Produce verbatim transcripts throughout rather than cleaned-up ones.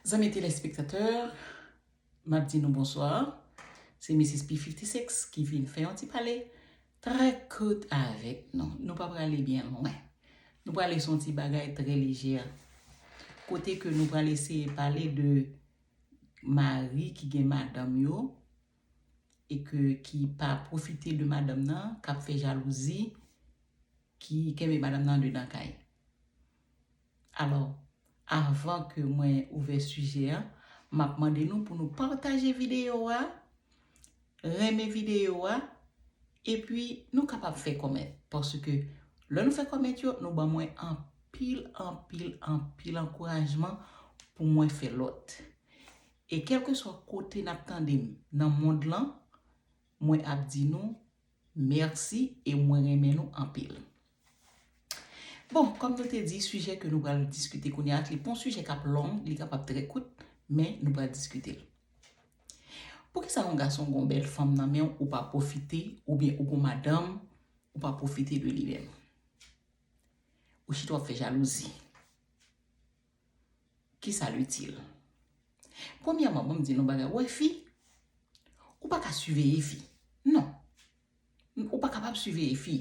Zanmi telespektatè, m ap di nou bonswa. Se Misis P fifty six ki vin fè yon ti pale trè kout avèk nou. Nou pa prale byen lwen. Nou prale sou yon ti bagay trè lejè. Kote ke nou prale eseye pale de mari ki gen madanm yo e ke ki pa pwofite de madanm nan, k ap fè jalouzi, ki kenbe madanm nan andedan kay. Alò, avan ke mwen ouvè sijè a, m ap mande nou pou nou pataje videyo a, renmen videyo a, epi nou kapab fè kòmèt. Paske lè nou fè kòmèt yo, nou ban mwen anpil, anpil, anpil ankourajman pou mwen fè lòt. E kèlkeswa kote n ap tande m nan mond lan, mwen ap di nou mèsi e mwen renmen nou anpil. Bon, kòm nou te di, sijè ke nou pral diskite kounye a, li pa yon sijè k ap long, li kapab trè kout, men nou pral diskite l. Poukisa yon gason gon bèl fanm nan men w, ou pa pwofite, oubyen ou gon madanm, ou pa pwofite de li menm? Ou chita w ap fè jalouzi. Kisa l itil? Premyèman, ban m di nou bagay. Ou wè fi, ou pa ka siveye fi. Non. Ou pa kapab siveye fi.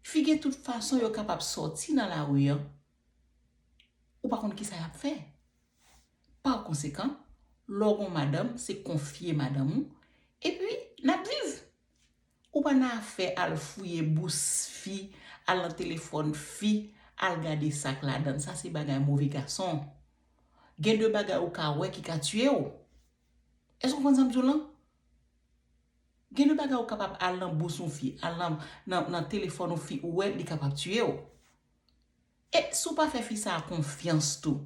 Fi gen tout fason yo kapab sòti nan lari an. Ou pa konn kisa y ap fè. Pa konsekan, lè w gon madanm, se konfye madanm ou, epi n ap viv. Ou pa nan afè al fouye bous fi, al nan telefòn fi, al gade sa k ladan l. Sa se bagay move gason. Gen de bagay ou ka wè ki ka tiye w. Èske w konprann sa m di w lan? Gen de bagay ou kapab al nan bous yon fi, al nan, nan, nan telefòn yon fi, ou wè li kapab tiye w. E si w pa fè fi sa a konfyans tou,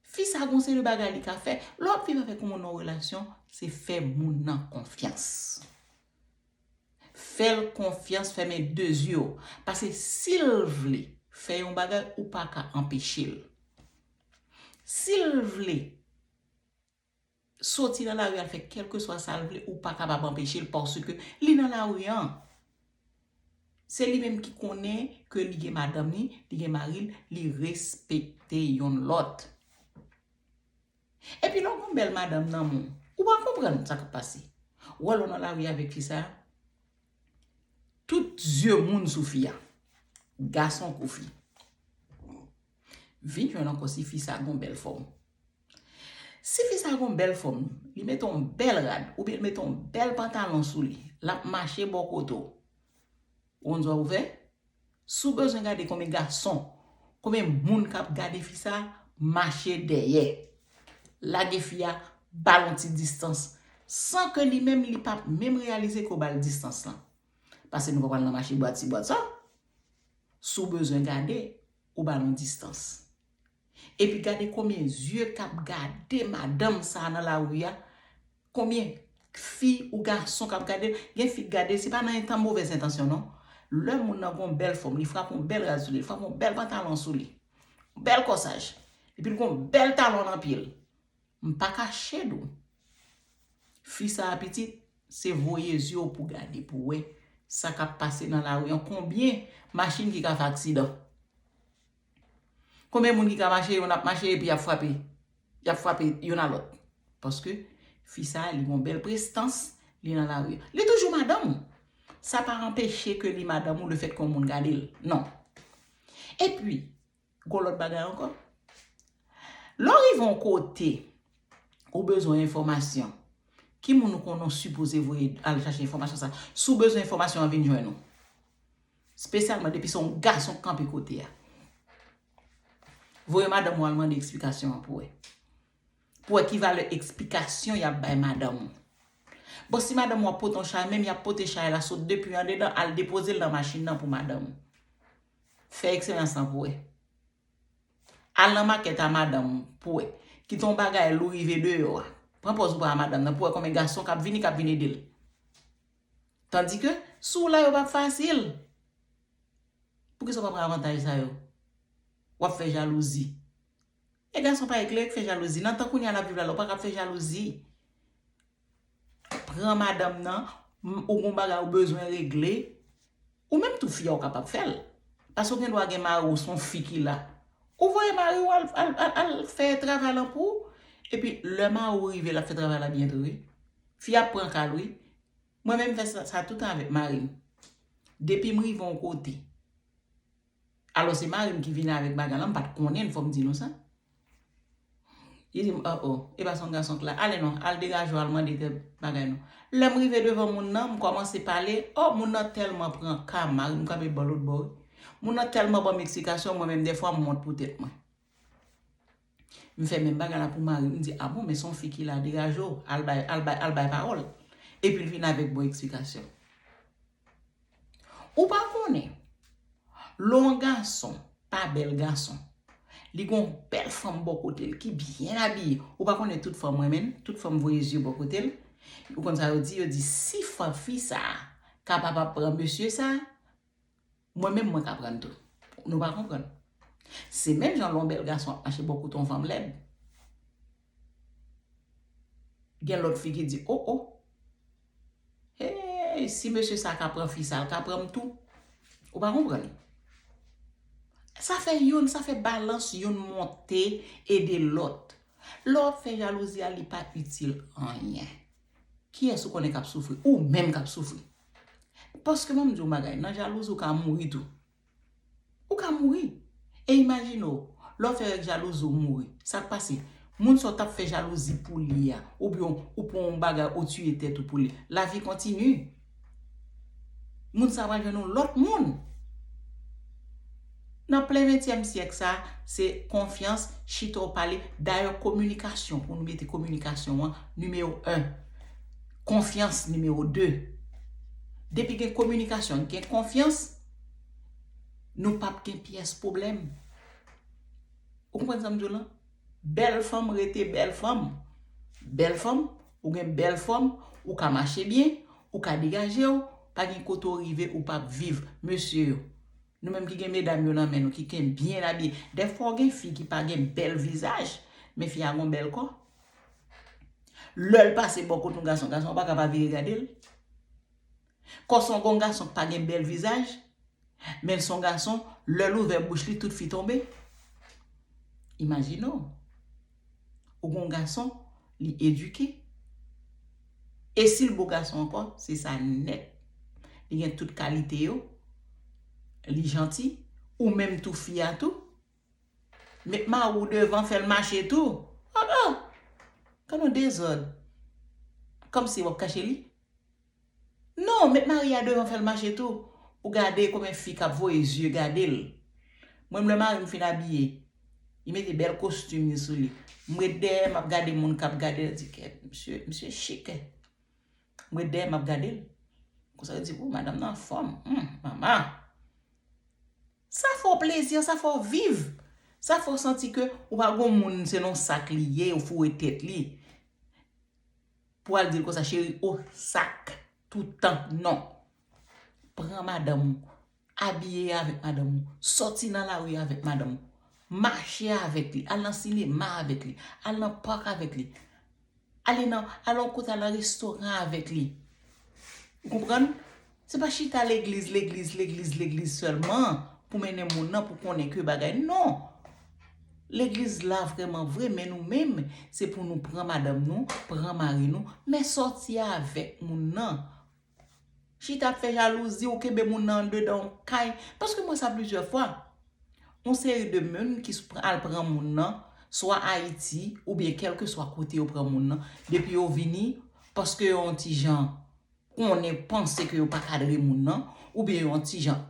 fi sa a gon seri de bagay li ka fè. Lè w ap viv avèk yon moun nan relasyon, se fè moun nan konfyans. Fè l konfyans, fèmen de zye w. Paske si l vle fè yon bagay, ou pa ka anpeche l. Si l vle soti nan lari al fè kèlkeswa sa l vle, ou pa kapab anpeche l paske li nan lari an. Se li menm ki konnen ke li gen madanm li, li gen mari l, li respekte yonn lòt. Epi lè w gon bèl madanm nan men w, ou pa konprann sa k ap pase. Ou wè lè w nan lari avèk fi sa, tout zye moun sou fi a. Gason kou fi. Vin jwenn ankò si fi sa gon bèl fòm. Si fi sa gon bèl fòm, li mete yon bèl rad, oubyen li mete yon bèl pantalon sou li, l ap mache bò kote w. Ou konn sa w fè? Si w bezwen gade konbyen gason, konbyen moun k ap gade fi sa, mache dèyè. Lage fi a, ba l yon ti distans. San ke li menm, li p ap menm reyalize ke w ba l distans lan. Paske nou pa pral nan mache bwat si bwat sa. Si w bezwen gade, ou ba l yon distans. Epi gade konbyen zye k ap gade madanm sa a nan lari a. Konbyen fi ou gason k ap gade l. Gen fi k gade l, se pa nan entan movèz entansyon non. Lè moun nan gon bèl fòm, li frape yon bèl rad sou li, li frape yon bèl pantalon sou li, bèl kòsaj, epi l gon bèl talon nan pye l. M pa kache di w. Fi sa a pitit, se voye zye w pou gade, pou wè sa k ap pase nan lari an. Konbyen machin ki ka fè aksidan? Konbyen moun ki ka mache, yonn ap mache epi y ap frape, y ap frape yonn a lòt? Paske fi sa a, li gon bèl prestans, li nan lari an. Li toujou madanm ou. Sa pa anpeche ke li madanm ou lefètke yon moun gade l. Non. Epi, gon lòt bagay ankò. Lè w rive yon kote, ou bezwen enfòmasyon, ki moun ou konnen w sipoze voye al chache enfòmasyon sa? Si w bezwen enfòmasyon an, vin jwenn ou. Espesyalman depi se yon gason k kanpe kote a. Voye madanm ou al mande eksplikasyon an pou wè. Pou wè ki valè eksplikasyon y ap bay madanm ou. Bon, si madanm ou ap pote yon chay, menm y ap pote chay la, sot depi andedan, al depoze l nan machin nan pou madanm ou. Fè eksperyans lan pou wè. Al nan makèt a madanm ou pou wè. Kite yon bagay lou rive deyò a. Pran pòz ou pran a madanm nan pou wè konbyen gason k ap vini, k ap vin ede l. Tandike, si w la, yo p ap fasil. Poukisa w pa pran avantaj sa yo? W ap fè jalouzi. E gason pa eklere k fè jalouzi. Nan tan kounye a n ap viv la, la, ou pa ka fè jalouzi. Pran madanm nan, m- ou gon bagay ou bezwen regle, ou menm tou fi a ou kapab fè l. Paske ou gen dwa gen mari w, se yon fi ki la. Ou voye mari w al, al, al, al fè travay lan pou ou, Epi lè mari w rive, l ap fè travay la byen tou, wi. Fi a ap pran ka l, wi. Mwen menm, m fè sa, sa toutan avèk mari m. Depi m rive yon kote, alò se mari m ki vini avèk bagay la, m pa t konnen l, fò m di nou sa. Li di m, oh, oh, e pa se yon gason k la. Ale non, al degaje w, al mande tèl bagay non. Lè m rive devan moun nan, m kòmanse pale, oh, moun nan tèlman pran ka, mari m kanpe bò lòt bò, wi. Moun nan tèlman ban m eksplikasyon, mwen menm dèfwa m wont pou tèt mwen. M fè menm bagay la pou mari m, m di, a bon, men se yon fi ki la, degaje w, al bay, al bay, al bay pawòl. Epi l vin avèk bon eksplikasyon. Ou pa konnen, lè yon gason pa bèl gason, li gon bèl fanm bò kote l ki byen abiye. Ou pa konnen tout fanm renmen l, tout fanm voye zye bò kote l. Ou konn sa yo di, yo di, si fanm fi sa a kapab ap pran mesye sa a, mwen menm mwen ka pran tou. Nou pa konprann. Se menm jan lè yon bèl gason ap mache bò kote yon fanm lèd. Gen lòt fi ki di, oh, oh. Hey, si mesye sa ka pran fi sa, l ka pran m tou. Ou pa konprann? Sa fè youn, sa fè balans youn monte ede lòt. Lè w ap fè jalouzi a, li pa itil anyen. Kiyès ou konnen k ap soufri? Ou menm k ap soufri. Paske mwen m di w bagay, nan jalouzi ou ka mouri tou. Ou ka mouri. E imajine w, lè w fè règ jalouzi w mouri, sa k pase? Moun sa w t ap fè jalouzi pou li a, oubyen ou pran yon bagay, ou tiye tèt ou pou li. Lavi kontini. Moun sa pral jwenn yon lòt moun. Nan plen ventyèm syèk sa, se konfyans, chita w pale. Dayè, kominikasyon, pou nou mete kominikasyon an nimewo en. Konfyans nimewo de. Depi gen kominikasyon, gen konfyans, nou p ap gen pyès pwoblèm. Ou konprann sa m di w lan? Bèl fanm rete bèl fanm. Bèl fanm, ou gen bèl fòm, ou ka mache byen, ou ka degaje w, pa gen kote w rive ou p ap viv. Mesye yo, nou menm ki gen medam yo nan men nou, ki gen byen abiye. Dèfwa w gen fi ki pa gen bèl vizaj, men fi a gon bèl kò. Lè l pase bò kote yon gason, gason an pa ka pa vire gade l. Kòm se yon gason ki pa gen bèl vizaj, men l se yon gason, lè l ouvè bouch li, tout fi tonbe. Imajine w. Ou gen yon gason, li edike. E si l bo gason ankò, se sa nèt. Li gen tout kalite yo. Li janti. Ou menm tou fi a tou. Met mari w devan, fè l mache tou. Ah, ah. Gad yon dezòd. Kòmsi w ap kache li? Non, met mari a devan, fè l mache tou. Ou gade konbyen fi k ap voye zye gade l. Mwen, lè mari m fin abiye, li mete bèl kostim li sou li. M ret dèyè, m ap gade moun k ap gade l, di, kèt, misye, misye chik. M ret dèyè, m ap gade l. Konsa, yo di, o, madanm nan anfòm. Hum, manman. Sa fè w plezi, sa fè w viv. Sa fè w santi ke ou pa gon moun, se nan sak li ye, ou foure tèt li. Pou al di l konsa, cheri, o sak, toutan, non. Pran madanm ou, abiye avèk madanm ou, sòti nan lari avèk madanm ou, mache avèk li, al nan sinema avèk li, al nan pak avèk li, ale nan, al yon kote, al nan restoran avèk li. Ou konprann? Se pa chita legliz, legliz, legliz, legliz sèlman pou mennen moun nan pou konnen ke bagay. Non! Legliz la vrèman vre, men nou menm, se pou nou pran madanm nou, pran mari nou, men sòti avèk moun nan. Chita ap fè jalouzi, ou kenbe moun nan anndedan yon kay. Paske m wè sa plizyè fwa. Yon seri de moun ki s-, al pran moun nan, swa Ayiti, oubyen kèlkeswa kote yo pran moun nan, depi yo vini, paske yo yon ti jan konnen, panse ke yo pa kadre moun nan, oubyen yo yon ti jan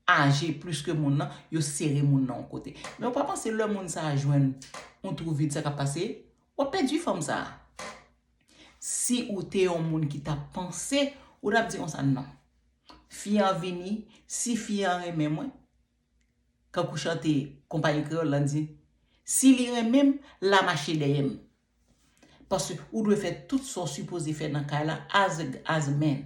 aje plis ke moun nan, yo sere moun nan yon kote. Men ou pa panse lè moun sa a jwenn yon twou vid, sa k ap pase? W ap pèdi fanm sa a. Si ou te yon moun ki t ap panse, ou t ap di konsa, non. Fi an vini, si fi an renmen mwen, kankou chante konpayi kreyòl lan di, si li renmen m, l a mache dèyè m. Paske ou dwe fè tout sa w sipoze fè nan kay la, as, as man.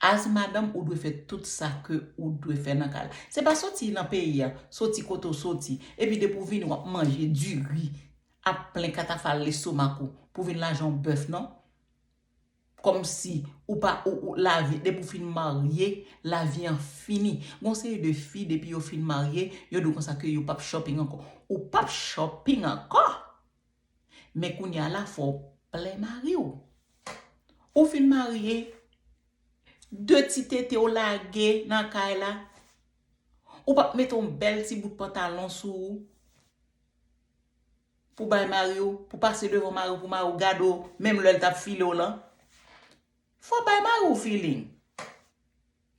As madanm, ou dwe fè tout sa ke ou dwe fè nan kay la. Se pa soti nan peyi a, soti kote w soti, epi depi w vini, w ap manje diri, ap plen katafal lestomak ou, pou vin la jan yon bèf, non. Kòmsi ou pa, ou, ou, lavi, depi w fin marye, lavi an fini. Gon seri de fi, depi yo fin marye, yo di w konsa ke yo p ap shopping ankò. Ou p ap shopping ankò. Men kounye a la, fò w plè mari w. Ou fin marye, de ti tete w lage nan kay la. Ou p ap mete yon bèl ti bout pantalon sou ou pou bay mari w, pou pase devan mari w, pou mari w gade w, menm lè l t ap file w lan. Fò w bay mari w feeling.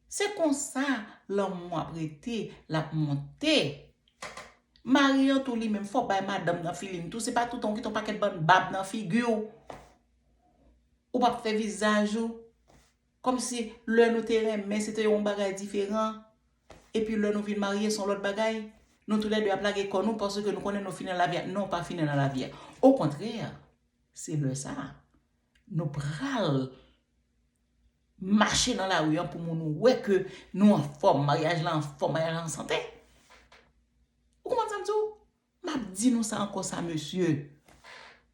Se konsa lanmou ap rete, l ap monte. Mari an tou li menm, fò w bay madanm nan feeling tou. Se pa toutan w kite yon pakèt bann bab nan figi w. Ou p ap fè vizaj ou. Kòmsi lè nou te renmen, se te yon bagay diferan. Epi lè nou vin marye, se yon lòt bagay. Nou toulède ap lage kò nou paske nou konnen nou fini nan lavi a. Non, w pa fini nan lavi a. Okontrè, se lè sa a, nou pral mache nan lari an pou moun wè ke nou anfòm, maryaj la anfòm, maryaj la an sante. Ou konprann sa m di w? M ap di nou sa ankò sa, mesye.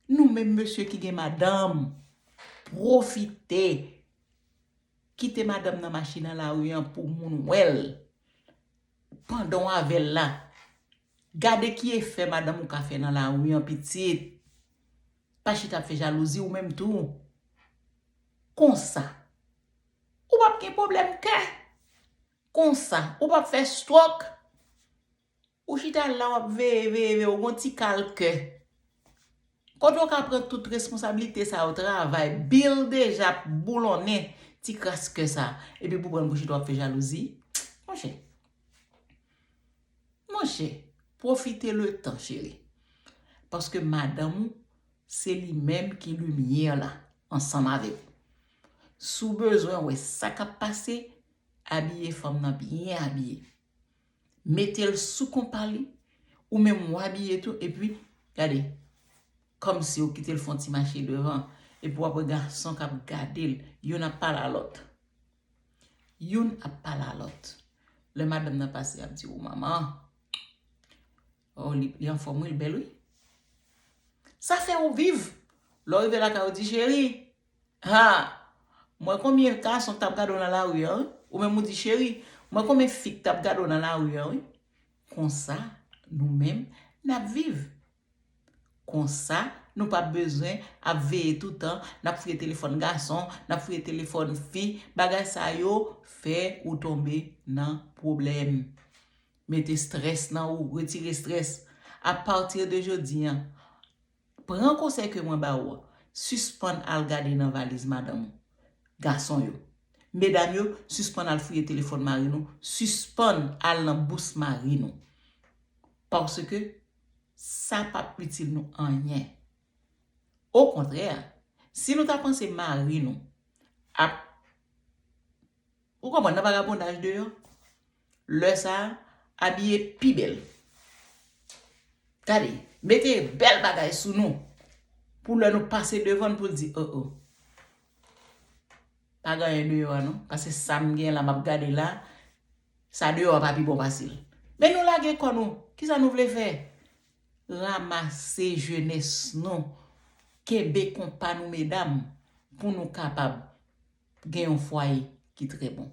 Nou menm mesye ki gen madanm, pwofite. Kite madanm nan mache nan lari an pou moun wè l. Pandan w avè l la, gade ki efè madanm ou ka fè nan lari an, pitit. Pa chita ap fè jalouzi ou menm tou. Konsa, ou p ap gen pwoblèm kè. Konsa, ou p ap fè strok. Ou chita la, w ap veye, veye, veye, ou gon ti kal kè. Kote w ka pran tout responsablite sa yo, travay, bil deja ap boulonnen ti kras kè sa. Epi pou pran pou chita w ap fè jalouzi. Monchè. Monchè, pwofite letan, cheri. Paske madanm ou, se li menm ki limyè la, ansanm avè w. Si w bezwen wè sa k ap pase, abiye fanm nan byen abiye. Mete l sou konpa li, ou menm w abiye tou, epi, gade, kòmsi w kite l fè yon ti mache devan, epi w ap wè gason k ap gade l, youn ap pale a lòt. Youn ap pale a lòt. Lè madanm nan pase, y ap di, "O manman, oh, li, li anfòm wi, li bèl wi." Sa fè ou viv. Lè w rive lakay ou di, "Cheri, ha, mwen konbyen gason k t ap gade w nan lari an wi." Ou menm ou di, "Cheri, mwen konbyen fi k t ap gade w nan lari an wi." Konsa, nou menm, n ap viv. Konsa, nou p ap bezwen ap veye toutan, n ap fouye telefòn gason, n ap fouye telefòn fi. Bagay sa yo fè ou tonbe nan pwoblèm. Mete strès nan ou, retire strès. Apati de jodi an, pran konsèy ke mwen ba ou an. Sispann al gade nan valiz madanm ou, gason yo. Medam yo, sispann al fouye telefòn mari nou, sispann al nan bous mari nou. Paske sa p ap itil nou anyen. Okontrè, si nou ta panse mari nou ap, ou konprann, nan vagabondaj deyò, lè sa a, abiye pi bèl. Gade, mete bèl bagay sou nou. Pou lè nou pase devan n pou l di, "Oh, oh. Pa gen anyen deyò a non. Paske sa m gen la, m ap gade la, sa deyò a pa pi bon pase l." Men nou lage kò nou. Kisa nou vle fè? Ranmase jenès nou. Kenbe konpa nou, medam, pou nou kapab gen yon fwaye ki trè bon.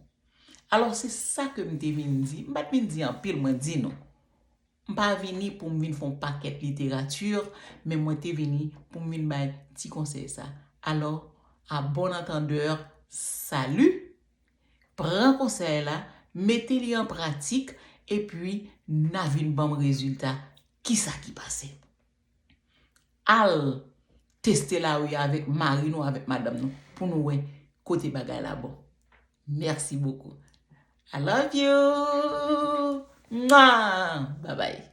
Alò, se sa ke m te vin di. M pa t vin di anpil, mwen di nou. M pa vini pou m vin fè yon pakèt literati, men mwen te vini pou m vin bay ti konsèy sa. Alò, à bon entendeur, salut! Pran konsèy la, mete li an pratik, epi n a vin ban m rezilta. Kisa ki pase? Al teste lari avèk mari nou, avèk madanm nou, pou nou wè kote bagay la bon. Merci beaucoup. I love you. Mwah! Bye bye.